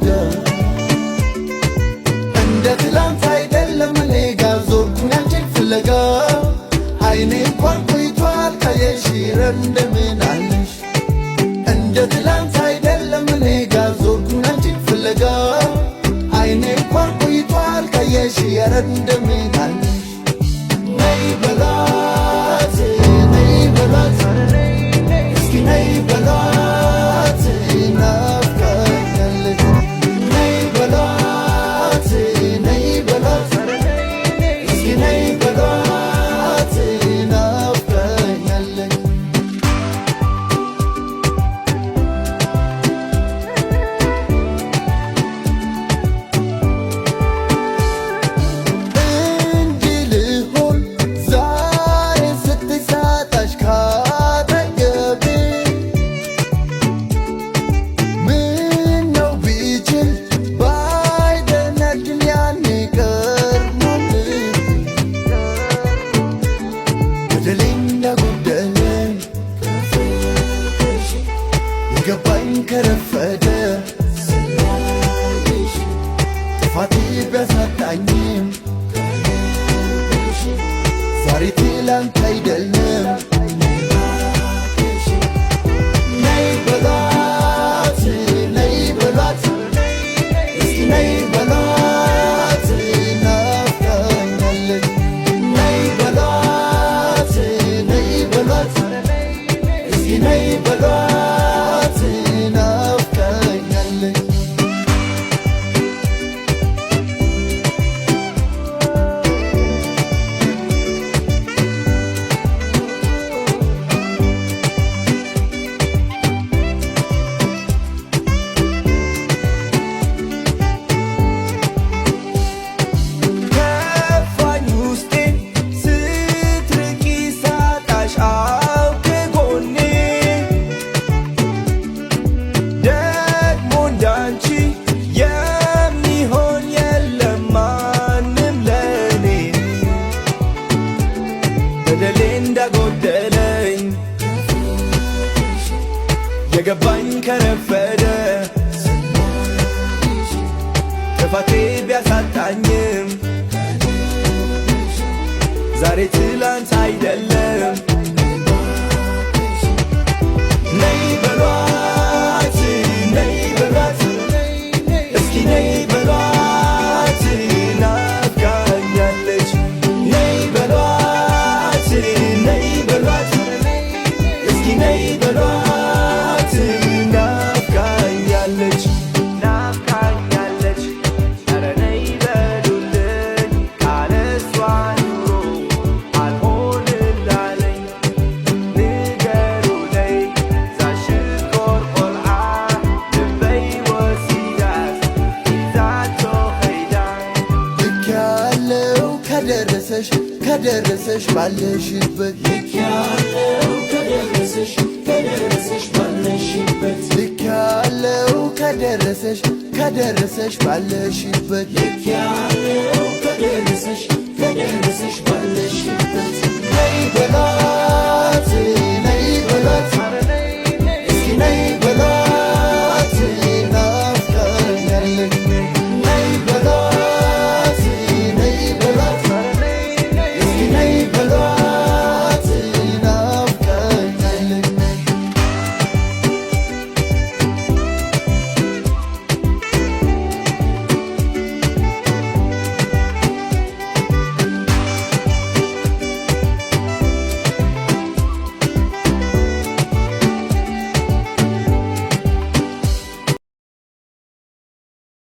ጋር እንደ ትላንት አይደለም እኔ ጋር ዞርኩኝ አንቺን ፍለጋ አይኔ እንኳን ቆይቷል ካየሽ ኧረ እንደምን አለሽ እንደ ትላንት አይደለም እኔ ጋር ዞርኩኝ አንቺን ፍለጋ አይኔ እንኳን ቆይቷል ካየሽ ኧረ እንደምን አለሽ ነይ በሏት ነይ በሏት እስኪ ነይ በሏት ናፍቃኛለች ነይ በሏት ነይ በሏት እስኪ ነይ በሏት ናፍቃኛለች። እንዲህ ልሆን ዛሬ ስትሳጣሽ ካጠገቤ ምነው ቢችል ባይደነድን ያኔ ቀድሞ ልቤ በደሌ እንዳጎደለኝ የገባኝ ከረፈደ ጥፋቴ ቢያሳጣኝም ዛሬ ትላንት አይደለም ነይ በሏት ነይ በሏት እስኪ ነይ በሏት ናፍቃኛለች ነይ በሏት ነይ በሏት እስኪ ነይ በሏት ናፍቃኛለች። ከፋኝ ውስጤ ስትርቂ ሳጣሽ አው ከጎኔ ደግሞ እንዳንቺ የሚሆን የለም ማንም ለኔ በደሌ እንዳጎደለኝ የገባኝ ከረፈደ ጥፋቴ ቢያሳጣኝም ዛሬ ትላንት አይደለም ነይ በሏት ነይ በሏት እስኪ ነይ በሏት ናፍቃኛለች ነይ በሏት ነይ በሏት እስኪ ነይ በሏት ናፍቃኛለች ናፍቃኛለች ኧረ ነይ በሉልኝ ካለሷ ኑሮ አልሆንላለኝ ንገሩለይ ዛሽኮር ቆልዓ ልበይ ወሲዳስ ሒዛቶ ኸይዳ ልክ ያለው ከደረሰሽ ከደረሰሽ ባለሽበት ልክ ያለው ከደረሰሽ ከደረሰሽ ባለሽበት ልክ ያለው ከደረሰሽ ከደረሰሽ ባለሽበት ልክ ያለው ከደረሰሽ ከደረሰሽ ባለሽበት ነይ በሏት ነይ በሏት